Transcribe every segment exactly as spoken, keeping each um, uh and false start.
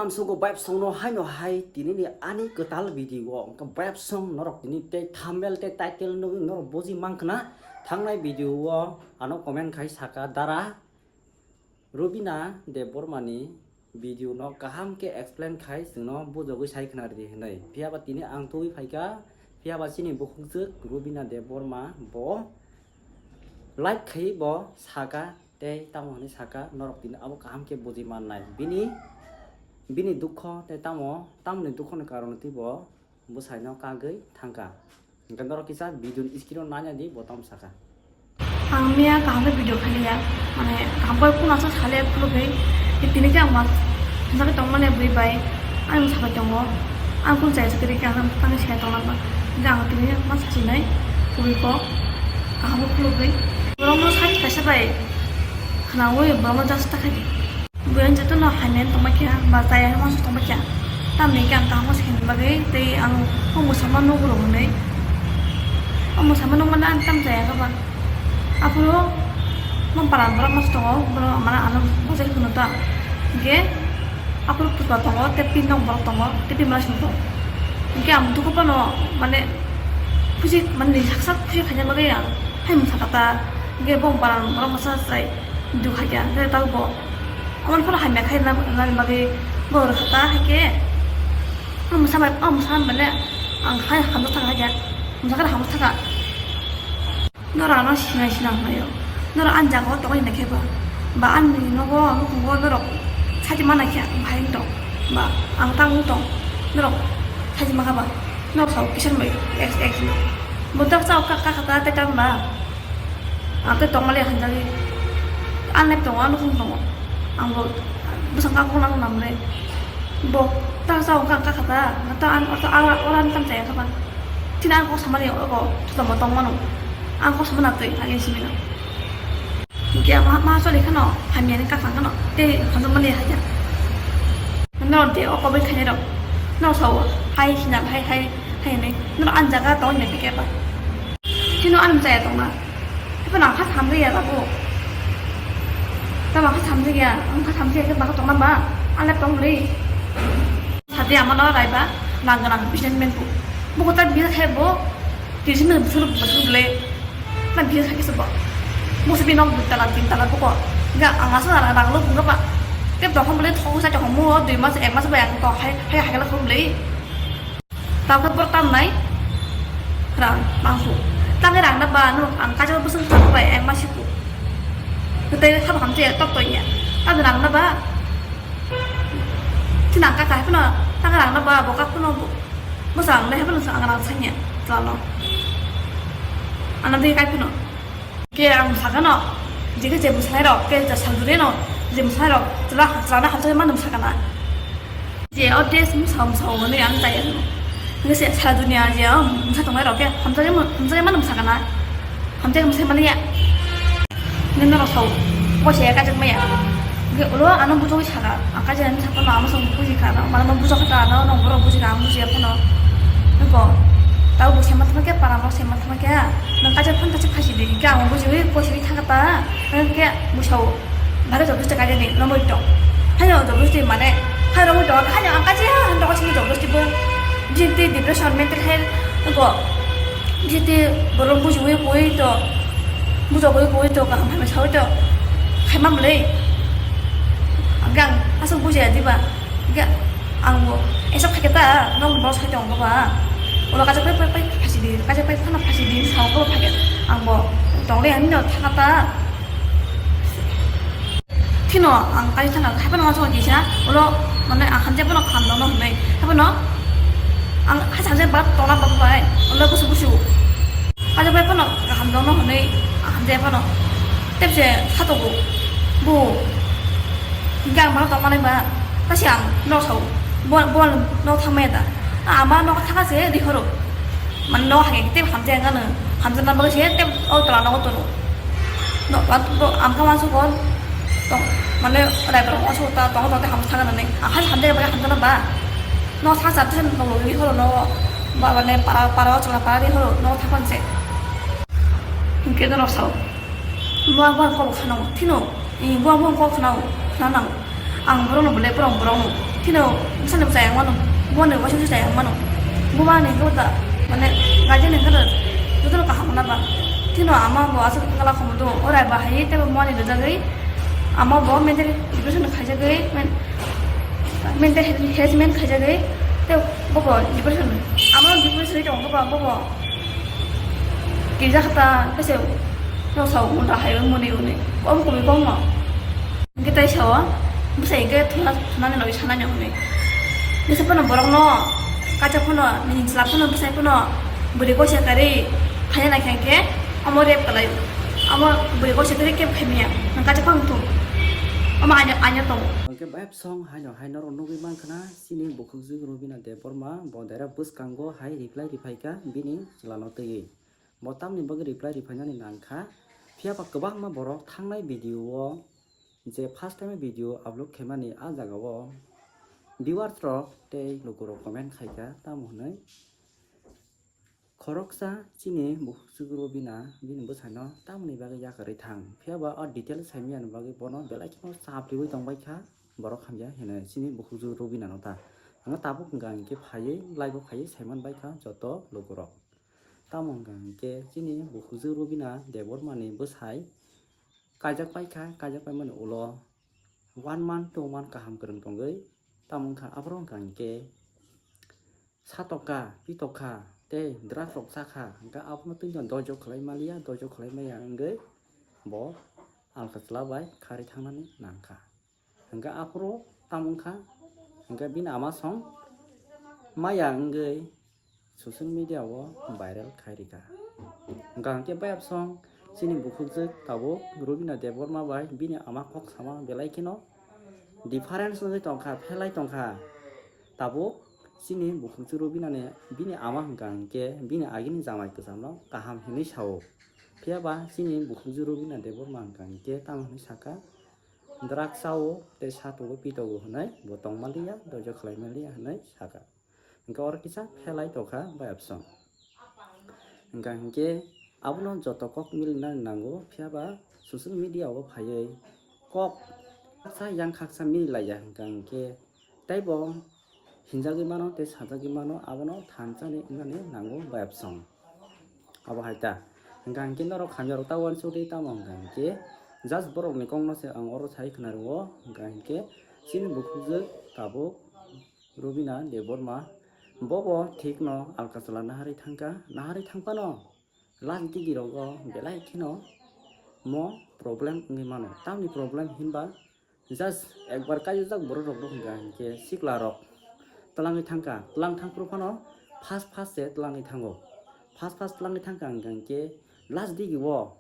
Amsugo vibe song no haino hai tini ni ani kwtal video o, hwnkhe vibe song norok tini tei thumbnail tei title nugwi norok buji mankha na. Thangnai video o ano comment khai saka dara Rubina Debbarma ni video no kaham khe explain khai chwngno bujogwi sai khna ridi hinwi. Phiya ba tini ang tubui phaikha, phiya ba chini bukhukjwk Rubina Debbarma bo like khai bo saka tei tamo hinwi saka norok tini abo kaham khe buji mannai. Bini, bini dukho tei tamo, tamoni dukho ni karon twi bo bwsai no kagwi thangkha. Hwnkhe norok kisa video ni screen o naina di, bo tamo saka. Ang miya kaham khe video khaliya, mane kaham khe phone aswk sale khulugwi, tini khe ang ma sakhe tongmani bui bai, ani mung sabai tongo, ang phone chaya sakhe khe ang tangwi saya tongna ba, hwnkhe ang tini ma sachinai, bui kok, kaham khe khulugwi, borokno sari kaisa bai khwnaui borokno just ta khaidi. Buyan jotono hamya wng tongma khe, ba chaya wng tongma khe. Tamni khe ang kaham se hwnwi bagwi tei ang o mwsama nugo rw hwnwi. O mwsama nukmano ang tam chaya khe ba. Aphuru mung paran borok masa tongo, borok mane ano bwsai hwno ta. Hinkhe aphuru pusa tongo, tei pin nok borok tongo, tei pin masa tongo. Hinkhe ang dukhu phano mane khusi mane sak sak khusi khaina bagwi ang hai mwsa kha ta. Hinkhe bo paran borok masa chai dukha khe, hinkhe tabuk bo. Omo phano hamya khai na, na bagwi bo rwkha ta hai khe. Omo samai, omo samai bele ang hai hamjak thaka hai khe. Hamjak khe hamjak thaka. Nora ano sinai sinai hwnwi o. Nora ani jaga o tongwi nai khe ba. Ba ani nogo, nukhungo norok saji mana khe ang bahai wng tong. Ba ang tang wng tong. Norok saji ma kha ba. Norok sao kisan bai ex ex no. Bo tak sao ka ka ka ta te tang ba. Ang tei tongmani hamjagwi. Ang nai tongo, ang nukhung tongo. Ang bo bwsang kang kung nang namre. Bo ta sa kang ka khata, ta ang ta ala ora ang tam chaya khaban. Tina ang kok samani ogo, to mo tongmano. Ang kok samana tei, ang isi mina. Hinkhe ma, ma choli khano, hamya ni kaphang khano, tei hamjak mani haja. No de o kobai khainai rok. No sao, hai hina, hai, hai, hai ni. No ang jaga tong ni pike ba. Chino ang chaya tongna. Ito nang kha samjak ya babu. Tama kha samjak ya, ang kha samjak ya, baka tongna ba. Ang le tong bli. Sadi ama no rai ba, nang nang businessman bu. Bu kota bisa hai bo. Tisi no busur busur ble. Na bisa hai kisa ba. Musi bi nok dui tala tin tala bu ko. Ga ang asa na rang lo bu ba. Tep dong ble thok sa thok mu dui mas ek mas ba yang to hai hai hai la ko ble. Tamo khe borok tamnai rang mangkuk. Tamo rang na ba no ang kaisa bwswng chwng bai ang ma siku. Tei habo hamjak tok tong ya. Tamo rang na ba. Tini ang kaka hai phano tamo rang na ba bo kak phano bwswng nai hai phano ang rang sanya. Tlano. Ano tei kai phano. Khe ang sakano, je khe je mwsanairok, khe je salburi no, je mwsanairok, chwla, chwlano hamjakma nung sakana. Je o dress mwsa mwsa hwnwi ang chaya hwno. Hwnkhe se sara dunia je o mwsa tongnairok khe hamjakma, hamjakma nung sakana. Hamjakma mwsai maliya. Nini norok sao, bo se kaijak maya. Hwnkhe ulo ano buchogwi saka, ang kaijak nini sakno amo song buji kha, ano mano bujo kha, ano nong borok buji kha, ang bujiya phano. Nokho, tabo bo sema thangma khe, para borok sema thangma khe, nang kaijak phano kaisa phasi di, hwnkhe ang bujiwi, bujiwi thangkha ta, hwnkhe busao, bhare job busti kaijak ni, romwi tong. Haino job busti mane, hai romwi tong, haino ang kaijak, ang tong sini job busti bo, jiti depression, mental health, nokho, jiti borok bujiwi, bui to, bujogwi, bui to, kaham hamya sawi to, khaima bwlwi. Ang aswk bujiya diba. Hwnkhe ang bo, "Esa phai khe ta, nokni borok sai tongo ba? Ulo kaisa pai, pai, pai phasi di, kaisa pai phano phasi di," sa tongo phai khe. Ang bo, "Tong le, ani no thaka ta." Thino ang kaisa thana, hai phano wansukha kisa, ulo, mane, ang hamjak phano khamdangno hwnwi. Hai phano ang hai hamjak ba tongna ba bai, ulo busu busu. Kaisa bai phano khamdangno hwnwi, ang hamjak phano. Tepse satogo, bo. Hingke ang bono tongmani ba, tasi ang nok sao, bo, bo nok thangmaya da. A, ama nok thangka se rihoro. Mane nok hake tei hamjak ang ano, hamjakna bagwi se tei o tola nogo tono. No, ba, bo, ang kha wansukgo, tong, mane raibar wansukgo ta, tongo tongte hamjak thangka nani. Ang kha hamjak bagwi hamjakna ba. Nok thangsa tei nok rihoro no, ba, mane para, para o chwla para rihoro nok thangka se. Hingke no nok sao. Bo ang, bo ang kok khna nango, thino, eh, bo ang, bo ang kok khna nango, khna nango. Ang borokno belai borok, borokno Kheno bwsano chayang mano, boni waisa chayang mano. Buma ni kota mane guardian ni kota joto kaham na ba. Kheno ama bo aswk kala khomo do, orai ba hai tebo mani rwjagwi ama bo mental depression khaijagwi, men-, mental harassment khaijagwi, te bo bo depression, ama depression ri tongo ba bo bo. Kirja khata kese no sao munda hai muni uni kom komi kom ma. Hingke tai sao, bwsai hingke thuna, thunani logi sanani hwnwi. Bwsai phano borokno, kaisa phano, nini chwla phano, bwsai phano, bwrwi koisa karwi, haya nai khe hingke, omo rape kalai, omo bwrwi koisa karwi rape khaimya, nang kaisa phano thung, omo anya, anya tong. Hingke bayap song haino hai norok nugwi mankha na, chini bukhukjwk Rubina Debbarma, bo dera bwskango hai reply riphaikha bini chwlano twiwi. Bo tamni bagwi reply riphainani nangkha, phiyaba kwbangma borok thangnai video o je first time video upload khaimani a jagao viewers rok tei lukurok comment khaikha tamo hwnwi, khoroksa chini bukhukjwk Rubina bini bwsaino tamoni bagwi yakarwi thang, phiyaba o detail saimani bagwi bono belai kheno chap riwi tongbaikha borok hamya hinwi chini bukhukjwk Rubina no ta. Ang tabuk hwnkha hinkhe phaiwi live o phaiwi saiman baikha joto lukurok. Tamo hwnkha hinkhe chini bukhukjwk Rubina Debbarmani bwsai kaijak paikha, kaijak paimani ulo one month, two month kaham kwrwng tongwi, tamo wngkha aphuru wngkha hinkhe satokha, pitokha tei drugs rok chakha, hwnkhe abono twino doijo khwlai maliya, doijo khwlai maya wngwi bo alka chwla bai kharwi thangnani nangkha. Hingke aphuru tamo wngkha, hingke bini ama song maya wngwi social media o viral khai rikha. Hingka hingke bayap song chini bukhukjwk tabuk Rubina Debbarma bai bini ama kok sama belai kheno difference wngwi tongkha, phelai tongkha. Tabuk chini bukhukjwk Rubina ni bini ama hingka hingke bini agini jamai kwcham no kaham hinwi sao. Phiyaba chini bukhukjwk Rubina Debbarma hingka hingke tamo hinwi saka, drugs chao tei satogo pitogo hinwi bo tongmaliya, doijo khwlai maliya hinwi saka. Hingke oro kisa phelai tokha bayapsong. Hingka hingke abono joto kok milinani nango, phiyaba social media o phaiwi kok khaksa yang khaksa mililaiya hingka hingke teibo hinjagwi mano tei sajagwi mano, abono thansa ni wngnani nango bayapsong. Abo hai ta. Hingka hingke norok hamya rok ta uansukdi tamo hingka hingke just borok ni kok no se ang oro sai khna rwo, hingka hingke chini bukhukjwk tabuk Rubina Debbarma bobo thik no alka chwla naharwi thangkha, naharwi thangphano last digi rogo belai kheno mo problem wngwi mano. Tamni problem hinba just ekbar kaijak borok rok bo hingka hingke sikla rok twlangwi thangkha, twlang thangphuru phano fast fast se twlangwi thango, fast fast twlangwi thangkha hingka hingke last digi o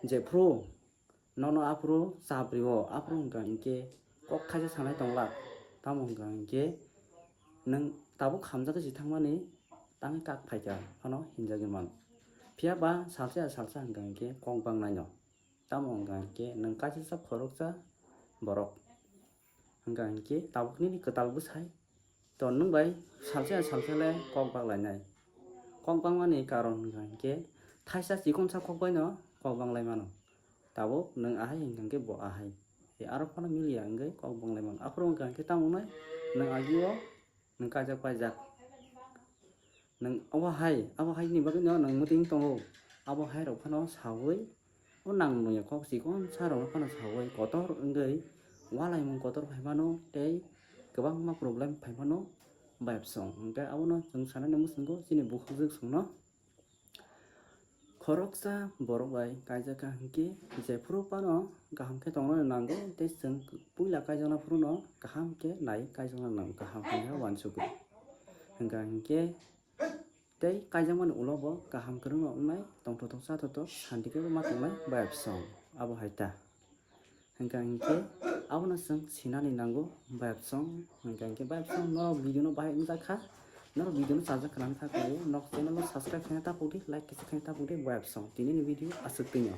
jephru nono aphuru chap rio, aphuru hingka hingke kok khaisa sanai tonglak, tamo hingka hingke nwng tabuk hamjakgwi si thangmani tangwi kak phaikha phano hinjagwi mano. Phiyaba salsa ya salsa hingka hingke kok bangnaino. Tamo hingka hingke nwng kaisa khoroksa borok. Hingka hingke tabuk nini kwtal bwsai to nwng bai salsa ya salsa le kok bak lainai. Kok bangmani karon hingka hingke thaisa chikonsa kok baino kok bang lai mano. Tabuk nwng ahai hingka hingke bo ahai. E aro phano miliya hingke kok bang lai mano. Aphuru hingka hingke tamo wngnai nwng agio nwng kaijak paijak. Nwng abo hai, abo hai ni bagwi no nwng mwtwi wng tongo. Abo hai rok phano sawi, o nang nungya kok chikon sa rok no phano sawi kotor wngwi walaimung kotor phai mano tei kwbangma problem phai mano bayapsong. Hingke abono chwng sanani mwswngo chini bukhukjwk songno khoroksa borok bai kaijak kha hingke jephuru phano kaham khe tongna nango tei chwng puila kaijakna phuru no kaham khe nai kaijakna nango kaham hwnwi uansukgo. Hingka hingke tei kaijakmani ulo bo kaham kwrwngno wngnai, tongthothok chathothok shanti khe ma tongnai bayapsong. Abo hai ta. Hingka hingke abono chwng sinani nango bayapsong. Hingka hingke bayapsong norok video no bahai wngjak kha, norok video no chajak kha nang kha khlaiwi nok channel no subscribe khaina tapok di, like kisa khaina tapok di bayapsong. Tini ni video aswk twi no.